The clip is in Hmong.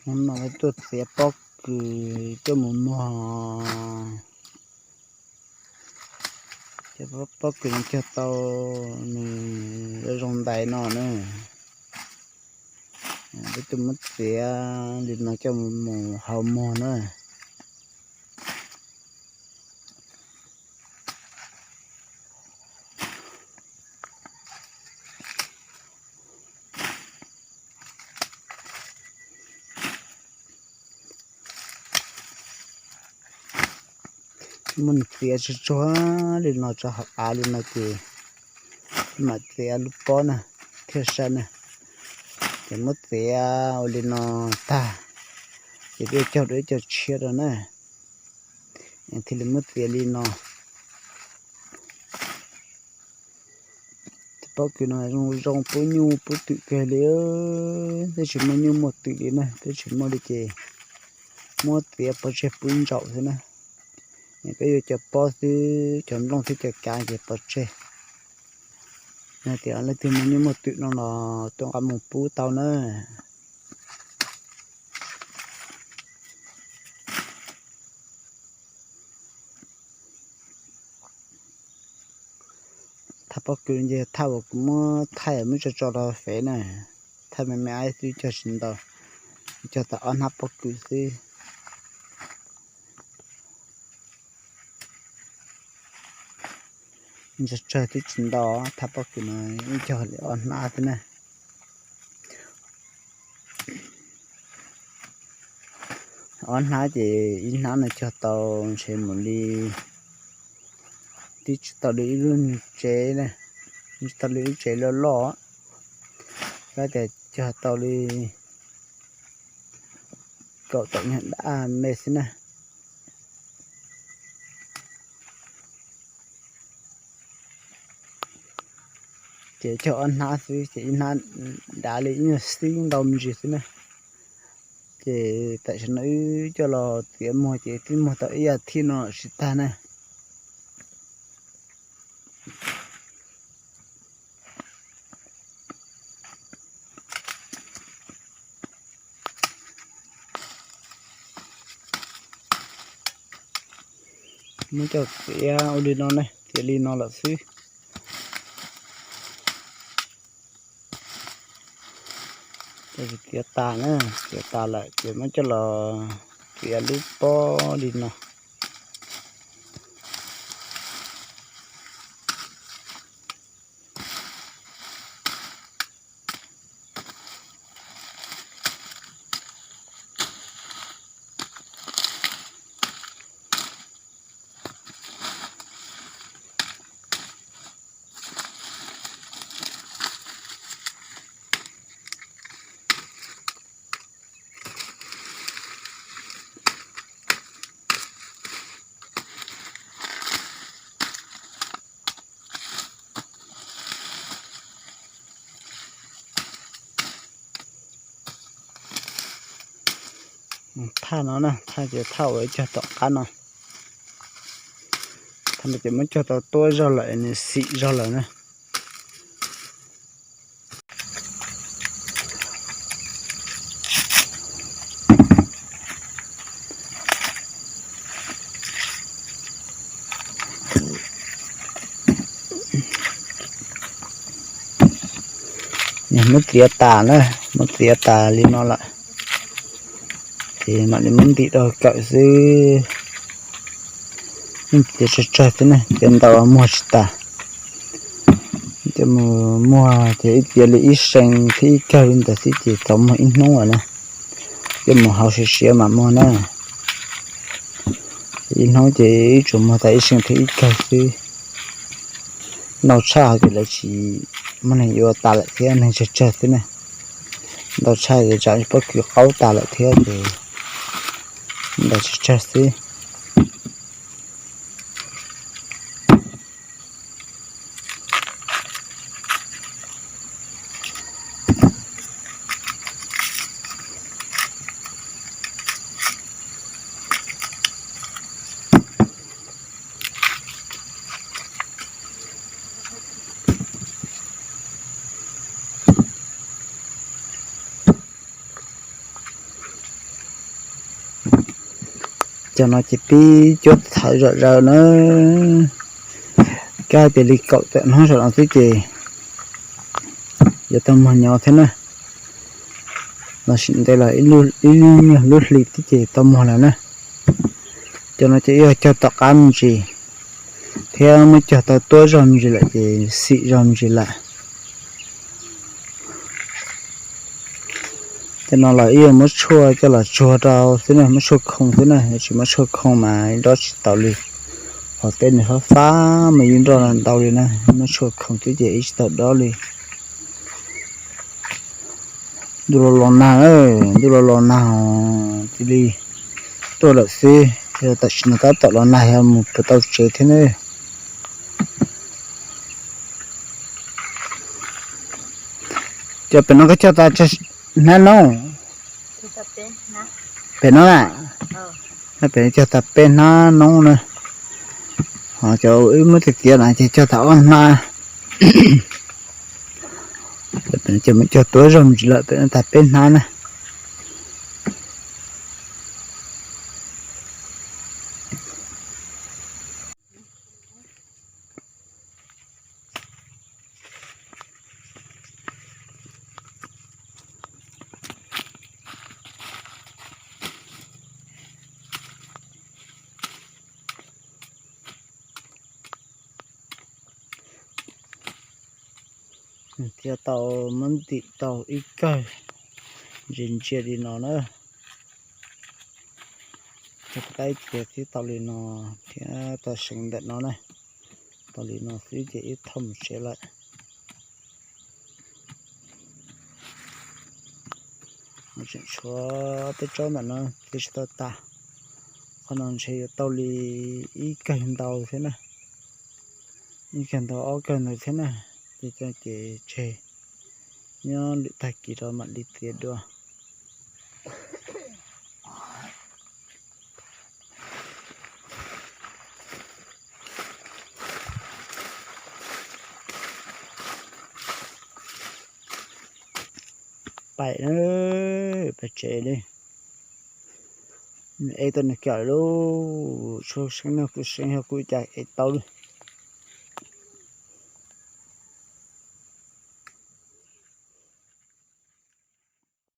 Hnub no peb tuaj txiav pob kws coj mus muag. Cov pob kws nws cog tau nws zoo ntais no na. Peb tuaj muab txiav li no coj mus hau muag na. Muab nws txiav tsuag tsuag li no rau hauv av li no ces mam txiav lub pob na, thiaj sai na. Ces muab txiav ua li no tag, ces peb cog dua ib co tshiab rau na, thiaj li muab txiav li no. Tus pob kws no zoo zoo pub nyuj pub twm kawg li, twb tsis muaj nyuj muaj twm li na, twb tsis muaj li ces muab txiav pov tseg pub ntsaum xwb na. Peb yuav cov pob xwb, cov nplooj thiab cov kav ces pov tseg. Yog tias leej twg muaj nyuj muaj twm no los tuaj nqa mus pub tau na. Thaj pob kws ces thaj uas kuv muab thaij muab tso tso rau fev na, thaj me me xwb cog tsis ntau, cog tau ob hnab pob kws xwb. Tsawg tsawg twb tsis ntau, thaj pob kws no ib cog li ob hnab xwb na. Ob hnab ces ib hnab no cog tau ntshe mus li twb tsis tau li ib lub tsev, tsis tau li ib lub tsev loj loj, kav tias cog tau li kaum tawm nyuag dab me xwb na. Ces cog ob hnab xwb ces ib hnab dav li ib nyuag xib ntau me ntsis xwb na. Ces tam sim no wb coj los txiav muag ces twb muag tau ib yam thiab no tsis tag na. Muab coj txiav ua li no ne, txiav li no lawm xwb. Txiav tas na, txiav tas lawm ces muab coj los txiav lub pob li no. Thaj no na, thaj ces thaj uas cog tom qab no. Thaj no ces muab cog tau tuab zog lawm, nws xim zog lawm na. Muab txiav tas na, muab txiav tas li no lawm ces mam li muab ntim rau kawm xwb. Txiav tsawg tsawg xwb na, txiav ntau muag tsis tas. Coj mus muag ces ib txiav li ib see thiab ib kawg li ntawd xwb ces tau muag ib hnub lawm na. Coj mus hau siav siav mam muag na. Ib hnub ces ib tsuas muag tau ib see thiab ib kawg xwb. Ntau tshaj ces lawv tsis muaj neeg yuav tas lawm thiab, neeg tsawg tsawg xwb na. Ntau tshaj ces tsam pob kws qaub tas lawm thiab ces ntau tsawg tsawg xwb. Tam no ces pib cuab thawv zom zaws na, kab tias li kaum tawm hnub saum no xwb ces yuav tau muag nyo thiab na. Los sim ntev los ib nyuag lub hli thiab ces tau muag lawm na. Cov no ces yog cog tom qab me ntsis thiab muab cog tau tuab zog me ntsis lawm ces xim zog me ntsis lawm. Cov no los ib yam muab tshuaj coj los tsuag rau xwb na, muab tshuaj khoo xwb na, tsis muab tshuaj khoo mas dob tsis tau li. Qhov teb nws fab fab mas yeej nroj ntau li na, muab tshuaj khoo xwb ces ib tsis tau dob li. Ntuj los los nag, ntuj los los nag os, cia li tuaj lawm xwb, tam sim no tab tom los nag yog mus puas tau tsev thiab ne. Cov pem no koj cog tas tsawg hnab noob? Pem no na, pem no cog tas peb hnab noob na. Ho cov wb muab tiav tiav no ces cog tas ob hnab. Cov tuab zog me ntsis lawm, pem no tas peb hnab na. Thiaj tau muab ntim tau ib kawg ntsia ntsia li no na. Cog qaib tias thiab tau li no thiab tau seev ntawm no na. Tau li no xwb ces ib thauj mus tsev lawm. Tseem tshuav peb tsob ntawm no thiab tsis tau tas. Qhov no ntshe yuav tau li ib kawg ntau thiab na, ib kawg ntau ob kawg ntawd thiab na. Ces cov ces tseg, nyob lwm tag kis rau mam li tiav dua. Pais na, pais tsev li. Ev tau nws kiag lub tshuaj seeb no kuv seeb yog kuv cas ev tau li.